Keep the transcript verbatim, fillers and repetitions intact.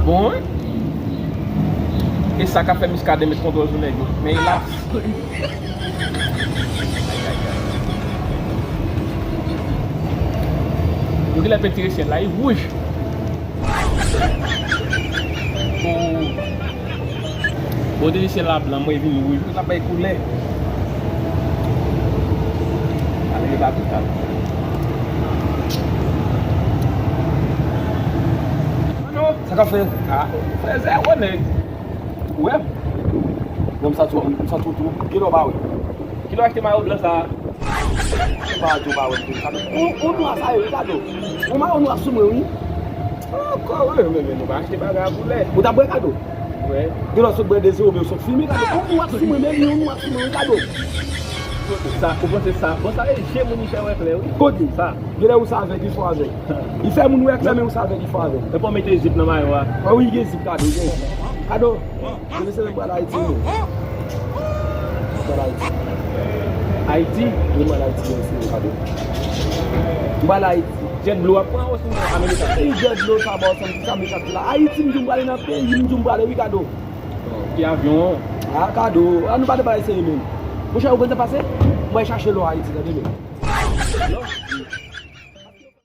Bon, wi. E sa k ap fè Muscadin met kontwòl sou nèg yo. Men elas. Yo genlè pentire syèl la, li wouj. Oh. Bon, depi syèl la blan, mwen vin wouj. L ap bay koulè. Ale, li pa tou. Sa k ap fè? Ah, frè, zèwo nèg. Ou wè m? Non, m santi w, m santi w tou. Kilè w pa wè? Kilè w achte mayo blan sa a? Ou pa di w pa wè m tou. Ou, ou nwa sa ye, wi, Kado. Ou mayo nwa sou mwen, wi. Ankò, wi, men, men, nou pa achte bagay a koulè. Ou t ap bwè, Kado? Wi. Gen lè w sot bwè de zewo, men w sot fime, Kado. Ou nwa sou mwen, men ou nwa sou mwen, wi, Kado. Sa, ou panse sa? Bon, sa e je moun li fè wè klè, wi. Kote? Sa. Genlè ou sa avèg, li fò avèg. Li fè moun wè klè, men ou sa avèg, li fò avèg. Epi w mete zip nan mayo a. Ah wi, gen zip, Kado, gen zip. Kado, gen mesye, m pral Ayiti, wi. M pral Ayiti. Ayiti? Wi, m pral Ayiti, gen mesye, Kado. M pral Ayiti. Jet Blue ap pran ou sinon American? Peyi Jet Blue sa ba w sanm, ki sa American la? Ayiti, m di w m prale nan peyi m, di w m prale, wi, Kado. Ki avyon? Ah, Kado, an nou pa de bagay serye menm. Monchè, ou konn sa pase? M pral chache lò Ayiti, tande menm.